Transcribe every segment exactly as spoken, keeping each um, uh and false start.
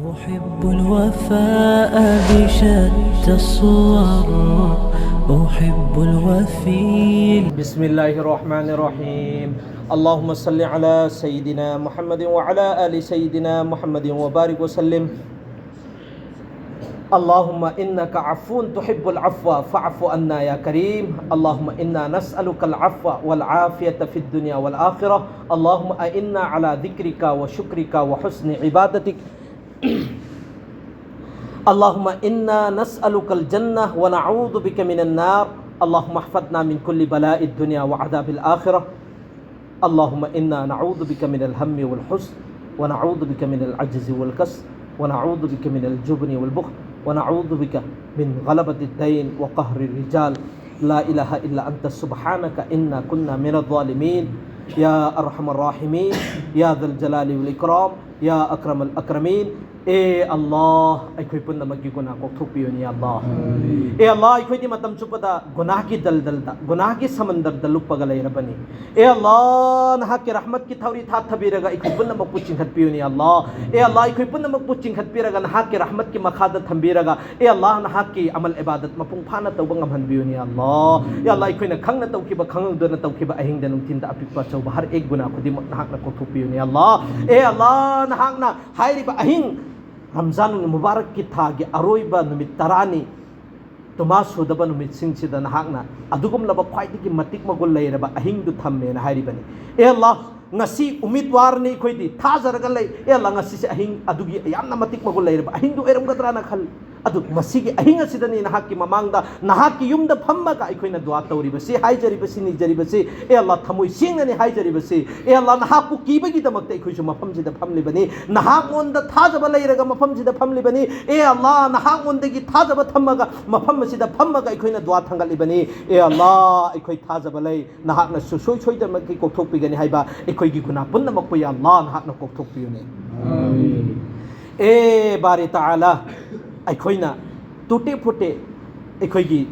أحب الوفاء بشتى الصور، أحب الوفي. بسم الله الرحمن الرحيم. اللهم صل على سيدنا محمد وعلى آل سيدنا محمد وبارك وسلم. اللهم إنك عفو تحب العفو فاعف عنا يا كريم. اللهم إنا نسألك العفو والعافية في الدنيا والآخرة. اللهم أعنا على ذكرك وشكرك وحسن عبادتك. اللهم إنا نسألك الجنة ونعوذ بك من النار. اللهم احفظنا من كل بلاء الدنيا وعذاب الآخرة. اللهم إنا نعوذ بك من الهم والحزن، ونعوذ بك من العجز والكسل، ونعوذ بك من الجبن والبخل، ونعوذ بك من غلبة الدين وقهر الرجال. لا إله إلا أنت سبحانك إنا كنا من الظالمين. يا أرحم الراحمين، يا ذا الجلال والإكرام، يا أكرم الأكرمين. ꯑꯦ ꯑꯜꯂꯥꯍ, ꯑꯩꯈꯣꯏ ꯄꯨꯝꯅꯃꯛꯀꯤ ꯒꯨꯅꯥꯍ ꯀꯣꯛꯊꯣꯛꯄꯤꯌꯨꯅꯦ, ꯌꯥ ꯑꯜꯂꯥꯍ꯫ ꯑꯦ ꯑꯜꯂꯥꯍ, ꯑꯩꯈꯣꯏꯗꯤ ꯃꯇꯝ ꯆꯨꯞꯄꯗ ꯒꯨꯅꯥꯍꯒꯤ ꯗꯜꯗꯜꯗ, ꯒꯨꯅꯥꯍꯒꯤ ꯁꯃꯟꯗꯔꯗ ꯂꯨꯞꯄꯒ ꯂꯩꯔꯕꯅꯤ꯫ ꯑꯦ ꯑꯜꯂꯥꯍ, ꯅꯍꯥꯛꯀꯤ ꯔꯍꯃꯠꯀꯤ ꯊꯧꯔꯤ ꯊꯥꯊꯕꯤꯔꯒ ꯑꯩꯈꯣꯏ ꯄꯨꯝꯅꯃꯛꯄꯨ ꯆꯤꯡꯈꯠꯄꯤꯌꯨꯅꯦ, ꯌꯥ ꯑꯜꯂꯥꯍ꯫ ꯑꯦ ꯑꯜꯂꯥꯍ, ꯑꯩꯈꯣꯏ ꯄꯨꯝꯅꯃꯛꯄꯨ ꯆꯤꯡꯈꯠꯄꯤꯔꯒ ꯅꯍꯥꯛꯀꯤ ꯔꯍꯃꯠꯀꯤ ꯃꯈꯥꯗ ꯊꯝꯕꯤꯔꯒ, ꯑꯦ ꯑꯜꯂꯥꯍ, ꯅꯍꯥꯛꯀꯤ ꯑꯃꯜ ꯏꯕꯥꯗꯠ ꯃꯄꯨꯡ ꯐꯥꯅ ꯇꯧꯕ ꯉꯝꯍꯟꯕꯤꯌꯨꯅꯦ, ꯌꯥ ꯑꯜꯂꯥꯍ꯫ ꯑꯦ ꯑꯜꯂꯥꯍ, ꯑꯩꯈꯣꯏꯅ ꯈꯪꯅ ꯇꯧꯈꯤꯕ, ꯈꯪꯍꯧꯗꯅ ꯇꯧꯈꯤꯕ, ꯑꯍꯤꯡꯗ ꯅꯨꯡꯊꯤꯟꯗ ꯑꯄꯤꯛꯄ ꯑꯆꯧꯕ ꯍꯔ ꯑꯦꯛ ꯒꯨꯅꯥꯍ ꯈꯨꯗꯤꯡꯃꯛ ꯅꯍꯥꯛꯅ ꯀꯣꯛꯊꯣꯛꯄꯤꯌꯨꯅꯦ, ꯌꯥ ꯑꯜꯂꯥꯍ꯫ ꯑꯦ ꯑꯜꯂꯥꯍ, ꯅꯍꯥꯛꯅ ꯍꯥꯏꯔꯤꯕ ꯑꯍꯤꯡ ꯔꯝꯖꯥꯟ ꯃꯨꯕꯥꯔꯛꯀꯤ ꯊꯥꯒꯤ ꯑꯔꯣꯏꯕ ꯅꯨꯃꯤꯠ ꯇꯔꯥꯅꯤ, ꯇꯨꯃꯥ ꯁꯨꯗꯕ ꯅꯨꯃꯤꯠꯁꯤꯡꯁꯤꯗ ꯅꯍꯥꯛꯅ ꯑꯗꯨꯒꯨꯝꯂꯕ ꯈ꯭ꯋꯥꯏꯗꯒꯤ ꯃꯇꯤꯛ ꯃꯒꯨꯟ ꯂꯩꯔꯕ ꯑꯍꯤꯡꯗꯨ ꯊꯝꯃꯦꯅ ꯍꯥꯏꯔꯤꯕꯅꯤ꯫ ꯑꯦ ꯑꯜꯂꯥꯍ, ꯉꯁꯤ ꯎꯃꯤꯗꯋꯥꯔꯅꯤ, ꯑꯩꯈꯣꯏꯗꯤ ꯊꯥꯖꯔꯒ ꯂꯩ꯫ ꯑꯦ ꯑꯜꯂꯥꯍ, ꯉꯁꯤꯁꯦ ꯑꯍꯤꯡ ꯑꯗꯨꯒꯤ ꯌꯥꯝꯅ ꯃꯇꯤꯛ ꯃꯒꯨꯟ ꯂꯩꯔꯕ ꯑꯍꯤꯡꯗꯨ ꯑꯣꯏꯔꯝꯒꯗ꯭ꯔꯥꯅ ꯈꯜꯂꯤ꯫ ꯑꯗꯨ ꯃꯁꯤꯒꯤ ꯑꯍꯤꯡ ꯑꯁꯤꯗꯅꯤ ꯅꯍꯥꯛꯀꯤ ꯃꯃꯥꯡꯗ, ꯅꯍꯥꯛꯀꯤ ꯌꯨꯝꯗ ꯐꯝꯃꯒ ꯑꯩꯈꯣꯏꯅ ꯗꯨꯋꯥ ꯇꯧꯔꯤꯕꯁꯤ, ꯍꯥꯏꯖꯔꯤꯕꯁꯤ, ꯅꯤꯖꯔꯤꯕꯁꯤ꯫ ꯑꯦ ꯑꯜꯂꯥꯍ, ꯊꯃꯣꯏ ꯁꯦꯡꯅꯅꯤ ꯍꯥꯏꯖꯔꯤꯕꯁꯤ꯫ ꯑꯦ ꯑꯜꯂꯥꯍ, ꯅꯍꯥꯛꯄꯨ ꯀꯤꯕꯒꯤꯗꯃꯛꯇ ꯑꯩꯈꯣꯏꯁꯨ ꯃꯐꯝꯁꯤꯗ ꯐꯝꯂꯤꯕꯅꯤ꯫ ꯅꯍꯥꯛꯉꯣꯟꯗ ꯊꯥꯖꯕ ꯂꯩꯔꯒ ꯃꯐꯝꯁꯤꯗ ꯐꯝꯂꯤꯕꯅꯤ꯫ ꯑꯦ ꯑꯜꯂꯥꯍ, ꯅꯍꯥꯛꯉꯣꯟꯗꯒꯤ ꯊꯥꯖꯕ ꯊꯝꯃꯒ ꯃꯐꯝ ꯑꯁꯤꯗ ꯐꯝꯃꯒ ꯑꯩꯈꯣꯏꯅ ꯗꯨꯋꯥ ꯊꯥꯡꯒꯠꯂꯤꯕꯅꯤ꯫ ꯑꯦ ꯑꯜꯂꯥꯍ, ꯑꯩꯈꯣꯏ ꯊꯥꯖꯕ ꯂꯩ, ꯅꯍꯥꯛꯅ ꯁꯨꯡꯁꯣꯏ ꯁꯣꯏꯗꯅꯃꯛꯀꯤ ꯀꯣꯛꯊꯣꯛꯄꯤꯒꯅꯤ ꯍꯥꯏꯕ ꯑꯩꯈꯣꯏꯒꯤ ꯒꯨꯅꯥꯍ ꯄꯨꯝꯅꯃꯛꯄꯨ, ꯌꯥ ꯑꯜꯂꯥꯍ, ꯅꯍꯥꯛꯅ ꯀꯣꯛꯊꯣꯛꯄꯤꯌꯨꯅꯦ꯫ ꯑꯦ ꯕꯥꯔꯤ ꯇꯥꯂꯥ, ꯑꯩꯈꯣꯏꯅ ꯇꯨꯇꯦ ꯐꯨꯇꯦ ꯑꯩꯈꯣꯏꯒꯤ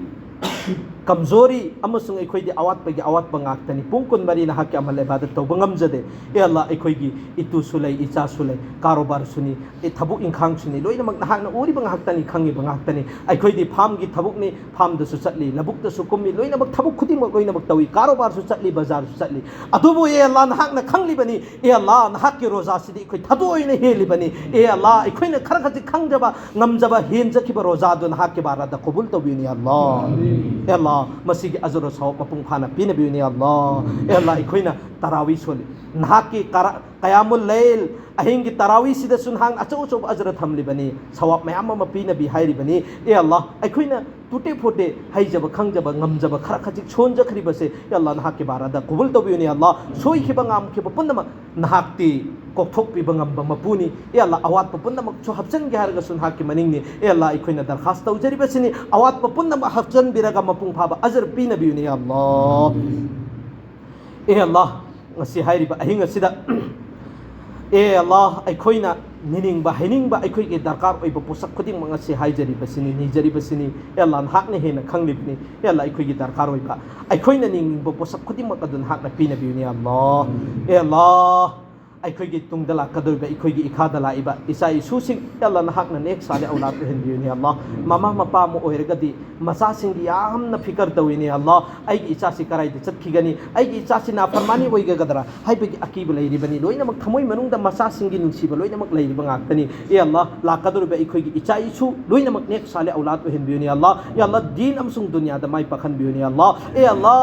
ꯀꯝꯖꯣꯔꯤ ꯑꯃꯁꯨꯡ ꯑꯩꯈꯣꯏꯗꯤ ꯑꯋꯥꯠꯄꯒꯤ ꯑꯋꯥꯠꯄ ꯉꯥꯛꯇꯅꯤ꯫ ꯄꯨꯡ ꯀꯨꯟꯃꯔꯤ ꯅꯍꯥꯛꯀꯤ ꯑꯃꯜ ꯏꯕꯥꯗꯠ ꯇꯧꯕ ꯉꯝꯖꯗꯦ꯫ ꯑꯦ ꯑꯜꯂꯥ, ꯑꯩꯈꯣꯏꯒꯤ ꯏꯇꯨꯁꯨ ꯂꯩ, ꯏꯆꯥꯁꯨ ꯂꯩ, ꯀꯥꯔꯣꯕꯥꯔꯁꯨꯅꯤ, ꯑꯦ, ꯊꯕꯛ ꯏꯪꯈꯥꯡꯁꯨꯅꯤ, ꯂꯣꯏꯅꯃꯛ ꯅꯍꯥꯛꯅ ꯎꯔꯤꯕ ꯉꯥꯛꯇꯅꯤ, ꯈꯪꯉꯤꯕ ꯉꯥꯛꯇꯅꯤ꯫ ꯑꯩꯈꯣꯏꯗꯤ ꯐꯥꯝꯒꯤ ꯊꯕꯛꯅꯤ, ꯐꯥꯝꯗꯁꯨ ꯆꯠꯂꯤ, ꯂꯧꯕꯨꯛꯇꯁꯨ ꯀꯨꯝꯃꯤ, ꯂꯣꯏꯅꯃꯛ ꯊꯕꯛ ꯈꯨꯗꯤꯡꯃꯛ ꯂꯣꯏꯅꯃꯛ ꯇꯧꯏ, ꯀꯥꯔꯣꯕꯥꯔꯁꯨ ꯆꯠꯂꯤ, ꯕꯖꯥꯔꯁꯨ ꯆꯠꯂꯤ꯫ ꯑꯗꯨꯕꯨ ꯑꯦ ꯑꯜꯂꯥ, ꯅꯍꯥꯛꯅ ꯈꯪꯂꯤꯕꯅꯤ꯫ ꯑꯦ ꯑꯜꯂꯥ, ꯅꯍꯥꯛꯀꯤ ꯔꯣꯖꯥꯁꯤꯗꯤ ꯑꯩꯈꯣꯏ ꯊꯥꯗꯣꯛ ꯑꯣꯏꯅ ꯍꯦꯜꯂꯤꯕꯅꯤ꯫ ꯑꯦ ꯑꯜꯂꯥ, ꯑꯩꯈꯣꯏꯅ ꯈꯔ ꯈꯖꯤꯛ ꯈꯪꯖꯕ, ꯉꯝꯖꯕ, ꯍꯦꯟꯖꯈꯤꯕ ꯔꯣꯖꯥꯗꯨ ꯅꯍꯥꯛꯀꯤ ꯕꯥꯔꯥꯗ ꯀꯕꯨꯜ ꯇꯧꯕꯤꯌꯨꯅꯦ ꯑꯜꯂꯥ꯫ ꯑꯦ ꯑꯜꯂꯥ, ꯃꯁꯤꯒꯤ ꯑꯖꯔ ꯁꯋꯥꯕ ꯃꯄꯨꯡ ꯐꯥꯅ ꯄꯤꯅꯕꯤꯌꯨꯅꯦ ꯑꯜꯂꯥ꯫ ꯑꯦ ꯑꯜꯂꯥ, ꯑꯩꯈꯣꯏꯅ ꯇꯔꯥꯋꯤ ꯁꯣꯜꯂꯤ, ꯅꯍꯥꯛꯀꯤ ꯀꯔꯥ-, ꯀꯌꯥꯃꯨꯜ ꯂꯩꯜ, ꯑꯍꯤꯡꯒꯤ ꯇꯔꯥꯋꯤꯁꯤꯗꯁꯨ ꯅꯍꯥꯛꯅ ꯑꯆꯧ ꯑꯆꯧꯕ ꯑꯖꯔ ꯊꯝꯂꯤꯕꯅꯤ, ꯁꯋꯥꯕ ꯃꯌꯥꯝ ꯑꯃ ꯄꯤꯅꯕꯤ ꯍꯥꯏꯔꯤꯕꯅꯤ꯫ ꯑꯦ ꯑꯜꯂꯥ, ꯑꯩꯈꯣꯏꯅ ꯇꯨꯇꯦ ꯐꯣꯇꯦ ꯍꯩꯖꯕ ꯈꯪꯖꯕ ꯉꯝꯖꯕ ꯈꯔ ꯈꯖꯤꯛ ꯁꯣꯟꯖꯈ꯭ꯔꯤꯕꯁꯦ, ꯑꯦ ꯑꯜꯂꯥ, ꯅꯍꯥꯛꯀꯤ ꯕꯥꯔꯥꯗ ꯀꯕꯨꯜ ꯇꯧꯕꯤꯌꯨꯅꯦ ꯑꯜꯂꯥ꯫ ꯁꯣꯏꯈꯤꯕ ꯉꯥꯝꯈꯤꯕ ꯄꯨꯝꯅꯃꯛ ꯅꯍꯥꯛꯇꯤ ꯀꯣꯛꯊꯣꯛꯄꯤꯕ ꯉꯝꯕ ꯃꯄꯨꯅꯤ꯫ ꯑꯦ ꯑꯜꯂꯥ, ꯑꯋꯥꯠꯄ ꯄꯨꯝꯅꯃꯛꯁꯨ ꯍꯥꯞꯆꯤꯟꯒꯦ ꯍꯥꯏꯔꯒꯁꯨ ꯅꯍꯥꯛꯀꯤ ꯃꯅꯤꯡꯅꯤ꯫ ꯑꯦ ꯑꯜꯂꯥ, ꯑꯩꯈꯣꯏꯅ ꯗꯔꯈꯥꯁ ꯇꯧꯖꯔꯤꯕꯁꯤꯅꯤ, ꯑꯋꯥꯠꯄ ꯄꯨꯝꯅꯃꯛ ꯍꯥꯞꯆꯤꯟꯕꯤꯔꯒ ꯃꯄꯨꯡ ꯐꯥꯕ ꯑꯖꯔ ꯄꯤꯅꯕꯤꯌꯨꯅꯦ ꯑꯜꯂꯥ꯫ ꯑꯦ ꯑꯜꯂꯥ, ꯉꯁꯤ ꯍꯥꯏꯔꯤꯕ ꯑꯍꯤꯡ ꯑꯁꯤꯗ, ꯑꯦ ꯑꯜꯂꯥ, ꯑꯩꯈꯣꯏꯅ ꯅꯤꯅꯤꯡꯕ ꯍꯩꯅꯤꯡꯕ ꯑꯩꯈꯣꯏꯒꯤ ꯗꯔꯀꯥꯔ ꯑꯣꯏꯕ ꯄꯣꯠꯁꯛ ꯈꯨꯗꯤꯡꯃꯛ ꯉꯁꯤ ꯍꯥꯏꯖꯔꯤꯕꯁꯤꯅꯤ, ꯅꯤꯖꯔꯤꯕꯁꯤꯅꯤ꯫ ꯑꯦ ꯑꯜꯂꯥ, ꯅꯍꯥꯛꯅ ꯍꯦꯟꯅ ꯈꯪꯂꯤꯕꯅꯤ꯫ ꯑꯦ ꯑꯜꯂꯥ, ꯑꯩꯈꯣꯏꯒꯤ ꯗꯔꯀꯥꯔ ꯑꯣꯏꯕ, ꯑꯩꯈꯣꯏꯅ ꯅꯤꯡꯕ ꯄꯣꯠꯁꯛ ꯈꯨꯗꯤꯡꯃꯛ ꯑꯗꯨ ꯅꯍꯥꯛꯅ ꯄꯤꯅꯕꯤꯌꯨꯅꯦ ꯑꯜꯂꯥ꯫ ꯑꯦ ꯑꯜꯂꯥ, ꯑꯩꯈꯣꯏꯒꯤ ꯇꯨꯡꯗ ꯂꯥꯛꯀꯗꯧꯔꯤꯕ, ꯑꯩꯈꯣꯏꯒꯤ ꯏꯈꯥꯗ ꯂꯥꯛꯏꯕ ꯏꯆꯥ ꯏꯁꯨꯁꯤꯡ, ꯑꯦ ꯑꯜꯂꯥ, ꯅꯍꯥꯛꯅ ꯅꯦꯛ ꯁꯥꯂꯦ ꯑꯧꯂꯥꯗ ꯑꯣꯏꯍꯟꯕꯤꯌꯨꯅꯦ ꯑꯜꯂꯥ꯫ ꯃꯃꯥ ꯃꯄꯥ ꯑꯃ ꯑꯣꯏꯔꯒꯗꯤ ꯃꯆꯥꯁꯤꯡꯒꯤ ꯌꯥꯝꯅ ꯐꯤꯀꯔ ꯇꯧꯏꯅꯦ ꯑꯜꯂꯥ꯫ ꯑꯩꯒꯤ ꯏꯆꯥꯁꯤ ꯀꯗꯥꯏꯗ ꯆꯠꯈꯤꯒꯅꯤ? ꯑꯩꯒꯤ ꯏꯆꯥꯁꯤ ꯅꯥꯐꯔꯃꯥꯅꯤ ꯑꯣꯏꯒꯗ꯭ꯔꯥ ꯍꯥꯏꯕꯒꯤ ꯑꯀꯤꯕ ꯂꯩꯔꯤꯕꯅꯤ꯫ ꯂꯣꯏꯅꯃꯛ ꯊꯃꯣꯏ ꯃꯅꯨꯡꯗ ꯃꯆꯥꯁꯤꯡꯒꯤ ꯅꯨꯡꯁꯤꯕ ꯂꯣꯏꯅꯃꯛ ꯂꯩꯔꯤꯕ ꯉꯥꯛꯇꯅꯤ꯫ ꯑꯦ ꯑꯜꯂꯥ, ꯂꯥꯛꯀꯗꯧꯔꯤꯕ ꯑꯩꯈꯣꯏꯒꯤ ꯏꯆꯥ ꯏꯁꯨ ꯂꯣꯏꯅꯃꯛ ꯅꯦꯛ ꯁꯥꯂꯦ ꯑꯧꯂꯥꯗ ꯑꯣꯏꯍꯟꯕꯤꯌꯨꯅꯦ ꯑꯜꯂꯥ꯫ ꯑꯦ ꯑꯜꯂꯥ, ꯗꯤꯟ ꯑꯃꯁꯨꯡ ꯗꯨꯅꯤꯌꯥꯗ ꯃꯥꯏ ꯄꯥꯛꯍꯟꯕꯤꯌꯨꯅꯦ ꯑꯜꯂꯥ꯫ ꯑꯦ ꯑꯜꯂꯥ,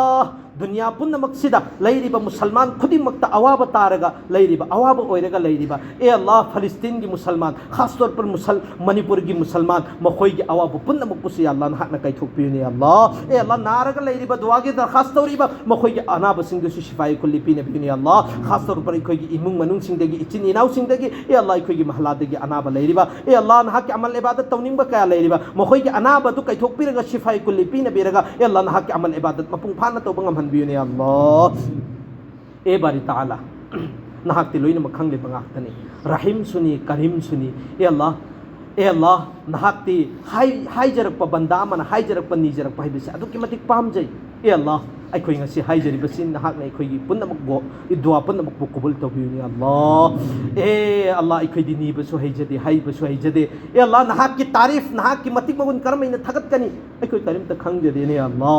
ꯗꯨꯅꯤꯌꯥ ꯄꯨꯝꯅꯃꯛꯁꯤꯗ ꯂꯩꯔꯤꯕ ꯃꯨꯁꯜꯃꯥꯟ ꯈꯨꯗꯤꯡꯃꯛꯇ ꯑꯋꯥꯕ ꯇꯥꯔꯒ ꯂꯩꯔꯤꯕ, ꯑꯋꯥꯕ ꯑꯣꯏꯔꯒ ꯂꯩꯔꯤꯕ, ꯑꯦ ꯑꯜꯂꯥ, ꯐꯂꯤꯁꯇꯤꯟꯒꯤ ꯃꯨꯁꯜꯃꯥꯟ, ꯈꯥꯁ ꯇꯧꯔ ꯄꯔ ꯃꯨꯁꯜ-, ꯃꯅꯤꯄꯨꯔꯒꯤ ꯃꯨꯁꯜꯃꯥꯟ, ꯃꯈꯣꯏꯒꯤ ꯑꯋꯥꯕ ꯄꯨꯝꯅꯃꯛꯄꯨꯁꯨ, ꯌꯥ ꯑꯜꯂꯥ, ꯅꯍꯥꯛꯅ ꯀꯥꯏꯊꯣꯛꯄꯤꯌꯨꯅꯦ, ꯌꯥ ꯑꯜꯂꯥ꯫ ꯑꯦ ꯑꯜꯂꯥ, ꯅꯥꯔꯒ ꯂꯩꯔꯤꯕ, ꯗꯨꯋꯥꯒꯤ ꯗꯔꯈꯥꯁ ꯇꯧꯔꯤꯕ ꯃꯈꯣꯏꯒꯤ ꯑꯅꯥꯕꯁꯤꯡꯗꯨꯁꯨ ꯁꯤꯐꯥꯏ ꯀꯨꯜꯂꯤ ꯄꯤꯅꯕꯤꯌꯨꯅꯦ, ꯌꯥ ꯑꯜꯂꯥ꯫ ꯈꯥꯁ ꯇꯧꯔ ꯄꯔ ꯑꯩꯈꯣꯏꯒꯤ ꯏꯃꯨꯡ ꯃꯅꯨꯡꯁꯤꯡꯗꯒꯤ, ꯏꯆꯤꯟ ꯏꯅꯥꯎꯁꯤꯡꯗꯒꯤ, ꯌꯥ ꯑꯜꯂꯥ, ꯑꯩꯈꯣꯏꯒꯤ ꯃꯍꯜꯂꯥꯗꯒꯤ ꯑꯅꯥꯕ ꯂꯩꯔꯤꯕ, ꯑꯦ ꯑꯜꯂꯥ, ꯅꯍꯥꯛꯀꯤ ꯑꯃꯜ ꯏꯕꯥꯗꯠ ꯇꯧꯅꯤꯡꯕ ꯀꯌꯥ ꯂꯩꯔꯤꯕ, ꯃꯈꯣꯏꯒꯤ ꯑꯅꯥꯕꯗꯨ ꯀꯥꯏꯊꯣꯛꯄꯤꯔꯒ, ꯁꯤꯐꯥꯏ ꯀꯨꯜꯂꯤ ꯄꯤꯅꯕꯤꯔꯒ, ꯑꯦ ꯑꯜꯂꯥ, ꯅꯍꯥꯛꯀꯤ ꯑꯃꯜ ꯏꯕꯥꯗꯠ ꯃꯄꯨꯡ ꯐꯥꯅ ꯇꯧꯕ ꯉꯝꯍꯟꯕꯤꯌꯨꯅꯦ, ꯌꯥ ꯑꯜꯂꯥ꯫ ꯑꯦ ꯕꯥꯔꯤ ꯇꯥꯂꯥ, ꯅꯍꯥꯛꯇꯤ ꯂꯣꯏꯅꯃꯛ ꯈꯪꯂꯤꯕ ꯉꯥꯛꯇꯅꯤ, ꯔꯍꯤꯝꯁꯨꯅꯤ, ꯀꯔꯤꯝꯁꯨꯅꯤ꯫ ꯑꯦ ꯑꯜꯂꯥ, ꯑꯦ ꯑꯜꯂꯥ, ꯅꯍꯥꯛꯇꯤ ꯍꯥꯏ-, ꯍꯥꯏꯖꯔꯛꯄ, ꯕꯟꯗꯥ ꯑꯃꯅ ꯍꯥꯏꯖꯔꯛꯄ, ꯅꯤꯖꯔꯛꯄ ꯍꯥꯏꯕꯁꯤ ꯑꯗꯨꯛꯀꯤ ꯃꯇꯤꯛ ꯄꯥꯝꯖꯩ꯫ ꯑꯦ ꯑꯜꯂꯥ, ꯑꯩꯈꯣꯏ ꯉꯁꯤ ꯍꯥꯏꯖꯔꯤꯕꯁꯤ ꯅꯍꯥꯛꯅ ꯑꯩꯈꯣꯏꯒꯤ ꯄꯨꯝꯅꯃꯛꯄꯨ, ꯏꯗꯨꯋꯥ ꯄꯨꯝꯅꯃꯛꯄꯨ ꯀꯕꯨꯜ ꯇꯧꯕꯤꯌꯨꯅꯦ ꯑꯜꯂꯥ꯫ ꯑꯦ ꯑꯜꯂꯥ, ꯑꯩꯈꯣꯏꯗꯤ ꯅꯤꯕꯁꯨ ꯍꯩꯖꯗꯦ, ꯍꯥꯏꯕꯁꯨ ꯍꯩꯖꯗꯦ꯫ ꯑꯦ ꯑꯜꯂꯥ, ꯅꯍꯥꯛꯀꯤ ꯇꯥꯔꯤꯐ, ꯅꯍꯥꯛꯀꯤ ꯃꯇꯤꯛ ꯃꯒꯨꯟ ꯀꯔꯝ ꯍꯥꯏꯅ ꯊꯥꯒꯠꯀꯅꯤ? ꯑꯩꯈꯣꯏ ꯀꯔꯤꯝꯇ ꯈꯪꯖꯗꯦꯅꯦ ꯑꯜꯂꯥ꯫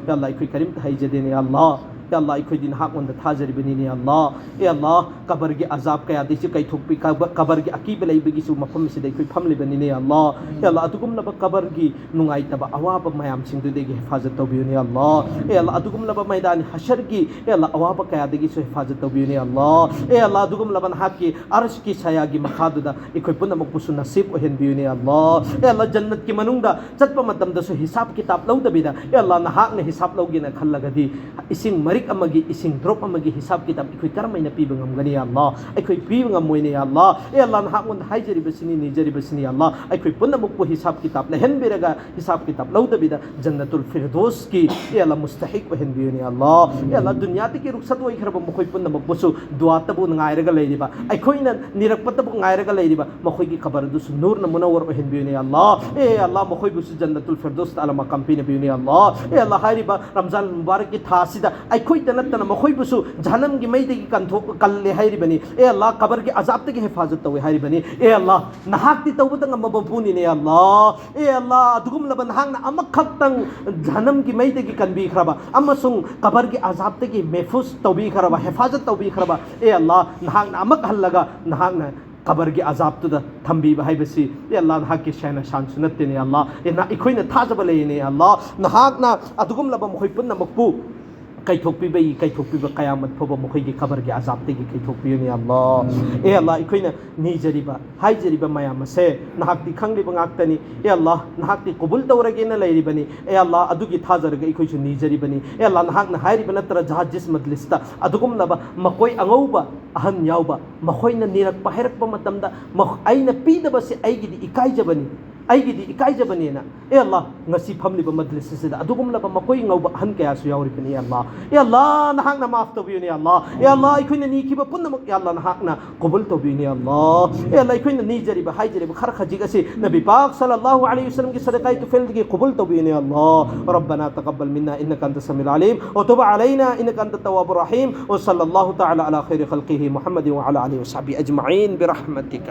ꯑꯦ ꯑꯜꯂꯥ, ꯑꯩꯈꯣꯏ ꯀꯔꯤꯝꯇ ꯍꯩꯖꯗꯦꯅꯦ ꯑꯜꯂꯥ꯫ ꯑꯦ ꯑꯜꯂꯥ, ꯑꯩꯈꯣꯏꯗꯤ ꯅꯍꯥꯛꯉꯣꯟꯗ ꯊꯥꯖꯔꯤꯕꯅꯤꯅꯦ ꯑꯜꯂꯥ꯫ ꯑꯦ ꯑꯜꯂꯥ, ꯀꯕꯔꯒꯤ ꯑꯖꯥꯕ ꯀꯌꯥꯗꯒꯤꯁꯨ ꯀꯩꯊꯣꯛꯄꯤ-, ꯀꯕ-, ꯀꯕꯔꯒꯤ ꯑꯀꯤꯕ ꯂꯩꯕꯒꯤꯁꯨ ꯃꯐꯝ ꯑꯁꯤꯗ ꯑꯩꯈꯣꯏ ꯐꯝꯂꯤꯕꯅꯤꯅꯦ ꯑꯜꯂꯥ꯫ ꯑꯦ ꯑꯜꯂꯥ, ꯑꯗꯨꯒꯨꯝꯂꯕ ꯀꯕꯔꯒꯤ ꯅꯨꯡꯉꯥꯏꯇꯕ ꯑꯋꯥꯕ ꯃꯌꯥꯝꯁꯤꯡꯗꯨꯗꯒꯤ ꯍꯤꯐꯥꯖꯠ ꯇꯧꯕꯤꯌꯨꯅꯦ ꯑꯜꯂꯥ꯫ ꯑꯦ ꯑꯜꯂꯥ, ꯑꯗꯨꯒꯨꯝꯂꯕ ꯃꯩꯗꯥꯟ ꯍꯁꯔꯒꯤ, ꯑꯦ ꯑꯜꯂꯥ, ꯑꯋꯥꯕ ꯀꯌꯥꯗꯒꯤꯁꯨ ꯍꯤꯐꯥꯖꯠ ꯇꯧꯕꯤꯌꯨꯅꯦ ꯑꯜꯂꯥ꯫ ꯑꯦ ꯑꯜꯂꯥ, ꯑꯗꯨꯒꯨꯝꯂꯕ ꯅꯍꯥꯛꯀꯤ ꯑꯔꯁꯀꯤ ꯁꯌꯥꯒꯤ ꯃꯈꯥꯗꯨꯗ ꯑꯩꯈꯣꯏ ꯄꯨꯝꯅꯃꯛꯄꯨꯁꯨ ꯅꯁꯤꯕ ꯑꯣꯏꯍꯟꯕꯤꯌꯨꯅꯦ ꯑꯜꯂꯥ꯫ ꯑꯦ ꯑꯜꯂꯥ, ꯖꯟꯅꯠꯀꯤ ꯃꯅꯨꯡꯗ ꯆꯠꯄ ꯃꯇꯝꯗꯁꯨ ꯍꯤꯁꯥꯕ ꯀꯤꯇꯥꯕ ꯂꯧꯗꯕꯤꯗ, ꯑꯦ ꯑꯜꯂꯥ, ꯅꯍꯥꯛꯅ ꯍꯤꯁꯥꯕ ꯂꯧꯒꯦꯅ ꯈꯜꯂꯒꯗꯤ, ꯏꯁꯤꯡ ꯃꯔꯤꯛ ꯑꯃꯒꯤ, ꯏꯁꯤꯡ ꯗ꯭ꯔꯣꯞ ꯑꯃꯒꯤ ꯍꯤꯁꯥꯕ ꯀꯤꯇꯥꯕ ꯑꯩꯈꯣꯏ ꯀꯔꯝ ꯍꯥꯏꯅ ꯄꯤꯕ ꯉꯝꯒꯅꯤ, ꯌꯥ ꯑꯜꯂꯥ? ꯑꯩꯈꯣꯏ ꯄꯤꯕ ꯉꯝꯃꯣꯏꯅꯦ, ꯌꯥ ꯑꯜꯂꯥ꯫ ꯑꯦ ꯑꯜꯂꯥ, ꯅꯍꯥꯛꯉꯣꯟꯗ ꯍꯥꯏꯖꯔꯤꯕꯁꯤꯅꯤ, ꯅꯤꯖꯔꯤꯕꯁꯤꯅꯤ, ꯌꯥ ꯑꯜꯂꯥ꯫ ꯑꯩꯈꯣꯏ ꯄꯨꯝꯅꯃꯛꯄꯨ ꯍꯤꯁꯥꯕ ꯀꯤꯇꯥꯕ ꯂꯩꯍꯟꯕꯤꯔꯒ, ꯍꯤꯁꯥꯕ ꯀꯤꯇꯥꯕ ꯂꯧꯗꯕꯤꯗ ꯖꯟꯅꯇꯨꯜ ꯐꯤꯔꯗꯣꯁꯀꯤ, ꯑꯦ ꯑꯜꯂꯥ, ꯃꯨꯁꯇꯍꯤꯛ ꯑꯣꯏꯍꯟꯕꯤꯌꯨꯅꯦ, ꯌꯥ ꯑꯜꯂꯥ꯫ ꯑꯦ ꯑꯜꯂꯥ, ꯗꯨꯅꯤꯌꯥꯗꯒꯤ ꯔꯨꯈꯁꯠ ꯑꯣꯏꯈ꯭ꯔꯕ ꯃꯈꯣꯏ ꯄꯨꯝꯅꯃꯛꯄꯨꯁꯨ ꯗꯨꯋꯥꯇꯕꯨ ꯉꯥꯏꯔꯒ ꯂꯩꯔꯤꯕ, ꯑꯩꯈꯣꯏꯅ ꯅꯤꯔꯛꯄꯇꯕꯨ ꯉꯥꯏꯔꯒ ꯂꯩꯔꯤꯕ ꯃꯈꯣꯏꯒꯤ ꯀꯕꯔ ꯑꯗꯨꯁꯨ ꯅꯨꯔꯅ ꯃꯨꯅꯧꯋꯔ ꯑꯣꯏꯍꯟꯕꯤꯌꯨꯅꯦ, ꯌꯥ ꯑꯜꯂꯥ꯫ ꯑꯦ ꯑꯜꯂꯥ, ꯃꯈꯣꯏꯕꯨꯁꯨ ꯖꯟꯅꯇꯨꯜ ꯐꯤꯔꯗꯣꯁꯇ ꯑꯂꯥ ꯃꯀꯥꯝ ꯄꯤꯅꯕꯤꯌꯨꯅꯦ, ꯌꯥ ꯑꯜꯂꯥ꯫ ꯑꯦ ꯑꯜꯂꯥ, ꯍꯥꯏꯔꯤꯕ ꯔꯝꯖꯥꯟ ꯃꯨꯕꯥꯔꯛꯀꯤ ꯊꯥ ꯑꯁꯤꯗ ꯑꯩꯈꯣꯏꯇ ꯅꯠꯇꯅ ꯃꯈꯣꯏꯕꯨꯁꯨ ꯖꯍꯟꯅꯝꯒꯤ ꯃꯩꯗꯒꯤ ꯀꯟꯊꯣꯛ-, ꯀꯜꯂꯦ ꯍꯥꯏꯔꯤꯕꯅꯤ꯫ ꯑꯦ ꯑꯜꯂꯥ, ꯀꯕꯔꯒꯤ ꯑꯖꯥꯕꯇꯒꯤ ꯍꯤꯐꯥꯖꯠ ꯇꯧꯋꯦ ꯍꯥꯏꯔꯤꯕꯅꯤ꯫ ꯑꯦ ꯑꯜꯂꯥ, ꯅꯍꯥꯛꯇꯤ ꯇꯧꯕꯇ ꯉꯝꯕ ꯃꯄꯨꯅꯤꯅꯦ, ꯑꯦ ꯑꯜꯂꯥ꯫ ꯑꯦ ꯑꯜꯂꯥ, ꯑꯗꯨꯒꯨꯝꯂꯕ ꯅꯍꯥꯛꯅ ꯑꯃꯈꯛꯇꯪ ꯖꯍꯟꯅꯝꯒꯤ ꯃꯩꯗꯒꯤ ꯀꯟꯕꯤꯈ꯭ꯔꯕ ꯑꯃꯁꯨꯡ ꯀꯕꯔꯒꯤ ꯑꯖꯥꯕꯇꯒꯤ ꯃꯦꯐꯨꯖ ꯇꯧꯕꯤꯈ꯭ꯔꯕ, ꯍꯤꯐꯥꯖꯠ ꯇꯧꯕꯤꯈ꯭ꯔꯕ, ꯑꯦ ꯑꯜꯂꯥ, ꯅꯍꯥꯛꯅ ꯑꯃꯛ ꯍꯜꯂꯒ ꯅꯍꯥꯛꯅ ꯀꯕꯔꯒꯤ ꯑꯖꯥꯕꯇꯨꯗ ꯊꯝꯕꯤꯕ ꯍꯥꯏꯕꯁꯤ, ꯑꯦ ꯑꯜꯂꯥ, ꯅꯍꯥꯛꯀꯤ ꯁꯦꯅ ꯁꯥꯟꯁꯨ ꯅꯠꯇꯦꯅꯦ, ꯑꯜꯂꯥ꯫ ꯑꯦ, ꯅ-, ꯑꯩꯈꯣꯏꯅ ꯊꯥꯖꯕ ꯂꯩꯌꯦꯅꯦ, ꯑꯜꯂꯥ꯫ ꯅꯍꯥꯛꯅ ꯑꯗꯨꯒꯨꯝꯂꯕ ꯃꯈꯣꯏ ꯄꯨꯝꯅꯃꯛꯄꯨ ꯀꯩꯊꯣꯛꯄꯤꯕꯒꯤ, ꯀꯩꯊꯣꯛꯄꯤꯕ, ꯀꯌꯥꯃꯠ ꯐꯥꯎꯕ ꯃꯈꯣꯏꯒꯤ ꯀꯕꯔꯒꯤ ꯑꯖꯥꯕꯇꯒꯤ ꯀꯩꯊꯣꯛꯄꯤꯌꯨꯅꯦ, ꯑꯜꯂꯥ꯫ ꯑꯦ ꯑꯜꯂꯥ, ꯑꯩꯈꯣꯏꯅ ꯅꯤꯖꯔꯤꯕ, ꯍꯥꯏꯖꯔꯤꯕ ꯃꯌꯥꯝ ꯑꯁꯦ ꯅꯍꯥꯛꯇꯤ ꯈꯪꯂꯤꯕ ꯉꯥꯛꯇꯅꯤ꯫ ꯑꯦ ꯑꯜꯂꯥ, ꯅꯍꯥꯛꯇꯤ ꯀꯕꯨꯜ ꯇꯧꯔꯒꯦꯅ ꯂꯩꯔꯤꯕꯅꯤ꯫ ꯑꯦ ꯑꯜꯂꯥ, ꯑꯗꯨꯒꯤ ꯊꯥꯖꯔꯒ ꯑꯩꯈꯣꯏꯁꯨ ꯅꯤꯖꯔꯤꯕꯅꯤ꯫ ꯑꯦ ꯑꯜꯂꯥ, ꯅꯍꯥꯛꯅ ꯍꯥꯏꯔꯤꯕ ꯅꯠꯇ꯭ꯔ ꯖꯍꯥꯖꯤꯁ ꯃꯖꯂꯤꯁꯇ ꯑꯗꯨꯒꯨꯝꯂꯕ ꯃꯀꯣꯏ ꯑꯉꯧꯕ ꯑꯍꯟ ꯌꯥꯎꯕ, ꯃꯈꯣꯏꯅ ꯅꯤꯔꯛꯄ ꯍꯥꯏꯔꯛꯄ ꯃꯇꯝꯗ, ꯃꯈ-, ꯑꯩꯅ ꯄꯤꯗꯕꯁꯦ ꯑꯩꯒꯤꯗꯤ ꯏꯀꯥꯏꯖꯕꯅꯤ, ꯑꯩꯒꯤꯗꯤ ꯏꯀꯥꯏꯖꯕꯅꯦꯅ꯫ ꯑꯦ ꯑꯜꯂꯥ, ꯉꯁꯤ ꯐꯝꯂꯤꯕ ꯃꯖꯂꯤꯁ ꯑꯁꯤꯗ ꯑꯗꯨꯒꯨꯝꯂꯕ ꯃꯀꯣꯏ ꯉꯧꯕ ꯑꯍꯟ ꯀꯌꯥꯁꯨ ꯌꯥꯎꯔꯤꯕꯅꯤ꯫ ꯑꯦ ꯑꯜꯂꯥ, ꯑꯦ ꯑꯜꯂꯥ, ꯅꯍꯥꯛꯅ ꯃꯥꯐ ꯇꯧꯕꯤꯌꯨꯅꯦ ꯑꯜꯂꯥ꯫ ꯑꯦ ꯑꯜꯂꯥ, ꯑꯩꯈꯣꯏꯅ ꯅꯤꯈꯤꯕ ꯄꯨꯝꯅꯃꯛ ꯑꯦ ꯑꯜꯂꯥ, ꯅꯍꯥꯛꯅ ꯀꯕꯨꯜ ꯇꯧꯕꯤꯌꯨꯅꯦ ꯑꯜꯂꯥ꯫ ꯑꯦ ꯑꯜꯂꯥ, ꯑꯩꯈꯣꯏꯅ ꯅꯤꯖꯔꯤꯕ ꯍꯥꯏꯖꯔꯤꯕ ꯈꯔ ꯈꯖꯤꯛ ꯑꯁꯤ ꯅꯕꯤ ꯄꯥꯛ ꯁꯜꯂꯜꯂꯥꯍꯨ ꯑꯂꯩꯍꯤ ꯋꯁꯜꯂꯝꯒꯤ ꯁꯗꯀꯥꯏ ꯇꯨꯐꯦꯜꯗꯒꯤ ꯀꯕꯨꯜ ꯇꯧꯕꯤꯌꯨꯅꯦ ꯑꯜꯂꯥ꯫ ربنا تقبل منا إنك أنت السميع العليم وتب علينا إنك أنت التواب الرحيم وصلى الله تعالى على خير خلقه محمد وعلى آله وصحبه أجمعين برحمتك.